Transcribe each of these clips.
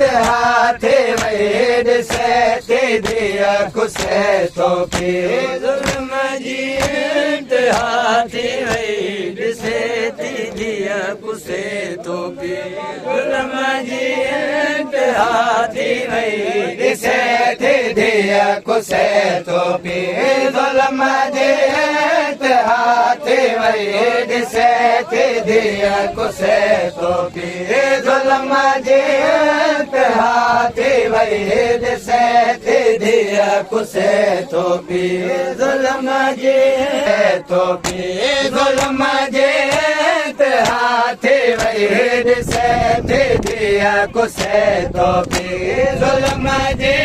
انتها ٿي وئي، ڏسي ٿي ڌيء کسي ٿو پيء. ظلم جي انتها ٿي وئي، ڏسي ٿي ڌيء کسي ٿو پيء. ظلم جي انتها ٿي وئي، ڏسي ٿي ڌيء کسي ٿو پيء. ظلم جي انتها ٿي وئي، ڏسي ٿي ڌيء کسي ٿو پيء. ظلم جي انتها ٿي وئي، ڏسي ٿي ڌيء کسي ٿو پيء. ظلم جي ٿو پيء. ظلم جي انتها ٿي وئي، ڏسي ٿي ڌيء کسي ٿو پيء. ظلم جي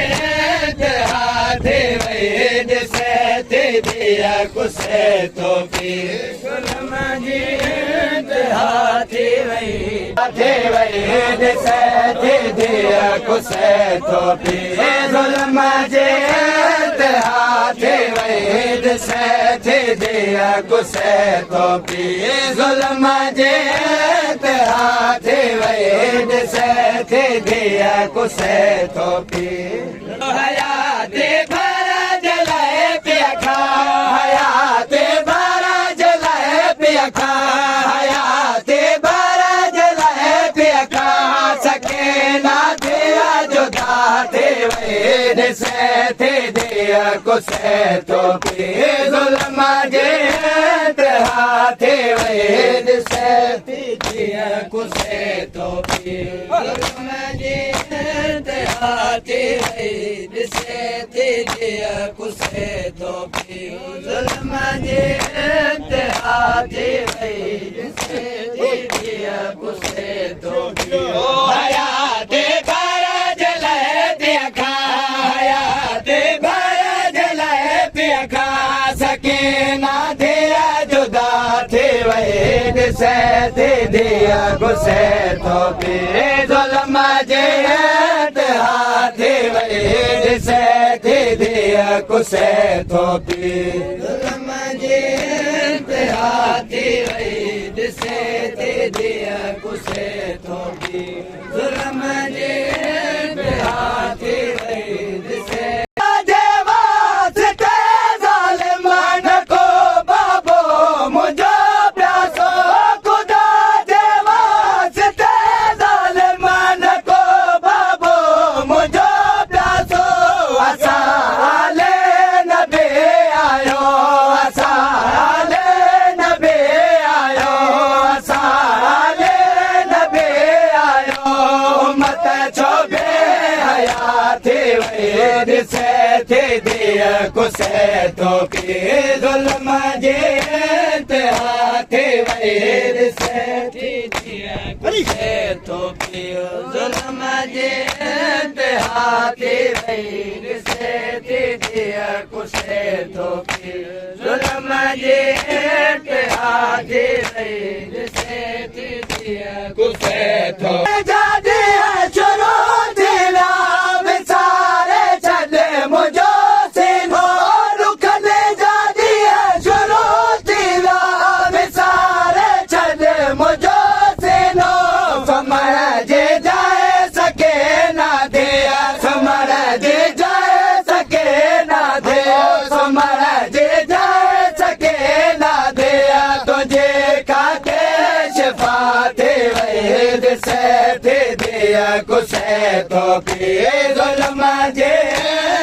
انتها ٿي وئي، ڏسي ٿي ڌيء کسي ٿو پيء. ظلم جي انتها ٿي وئي، ٿي وئي، ڏسي ٿي ڌيء کسي ٿو پيء. ظلم جي انتها ٿي وئي، ڏسي ٿي ڌيء کسي ٿو پيء. ظلم جي انتها ٿي وئي، ڏسي ٿي ڌيء کسي ٿو پيء. حيات ڀر جلائي پيا کا، حيات ڀر جلائي پيا کا، حيات ڀر جلائي پيا کا. سڪينا ڌيء جدا ٿي وئي، ڏسي ٿي ڌيء کسي ٿو پيء. ظلم جي انتها ٿي وئي، ڏسي ٿي ڌيء کسي ٿو پيء. ظلم جي انتها ٿي وئي، ڏسي ٿي ڌيء کسي ٿو پيء. ظلم جي انتها ٿي وئي، ڏسي ٿي ڌيء کسي ٿو پيء. حيات ڀر جلائي پيا کا، حيات ڀر جلائي پيا کا. سڪينا ڌيء جدا ٿي وئي، ڏسي ٿي ڌيء کسي ٿو پيء. ظلم جي انتها ٿي وئي، ڏسي ٿي ڌيء کسي ٿو پيء. ظلم جي انتها ٿي وئي، ڏسي ٿي ڌيء کسي ٿو پيء. ظلم جي انتها ٿي وئي، ڏسي جي واسطي ظالم نه ڪو بابو منهنجو پياسو. خدا جي واسطي ظالم نه ڪو بابو منهنجو پياسو. اسان آلي نبي آيو، اسان آلي نبي آيو، اسان آلي نبي آيو. امت ڇو بي حيا ٿي وئي، ڏسي ٿي ڌيء کسي ٿو پيء. ظلم جي انتها ٿي وئي، ڏسي ٿي ڌيء کسي ٿو پيء. ظلم جي انتها ٿي وئي، ڏسي ٿي ڌيء کسي ٿو پيء. ظلم جي انتها ٿي وئي، ڏسي ٿي ڌيء کسي ٿو. جا ڏينهن شروع ٿي ويا، وساري ڇڏ منهنجو سينو. ڏکن جا ڏينهن شروع ٿي ويا، وساري ڇڏ منهنجو سينو. سمهڻ جي جاءِ سڪينا ڌيء، سمهڻ جي جاءِ سڪينا ڌيء، سمهڻ جي جاءِ سڪينا ڌيء. تنهنجي کاتي شفا ٿي وئي، ڏسي ٿي ڌيء کسي ٿو پيء. ظلم جي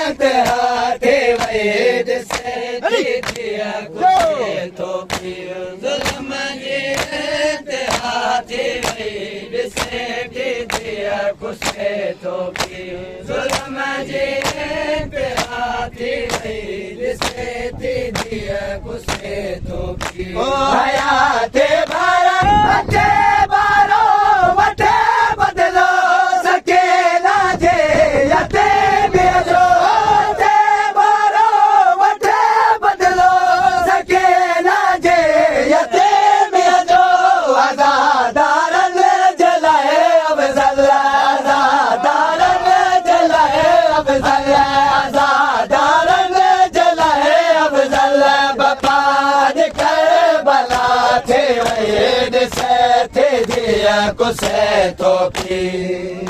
انتها ٿي وئي، ڏسي ٿي ڌيء کسي ٿو پيء. ظلم جي انتها ٿي وئي، ڏسي ٿي ڌيء کسي ٿو پيء. ظلم جي انتها ٿي وئي، ڏسي ٿي ڌيء کسي ٿو پيء. حيات ڀر اچي بارو وٺي بدلو، سڪينا جي يتيميء جو. اچي بارو وٺي بدلو، سڪينا جي يتيميء جو. عزادارن جي لاءِ افضل، عزادارن جي لاءِ افضل، عزادارن جي لاءِ افضل. بپا کربلا ٿي وئي، ڏسي ٿي ڌيء کسي ٿو پيء.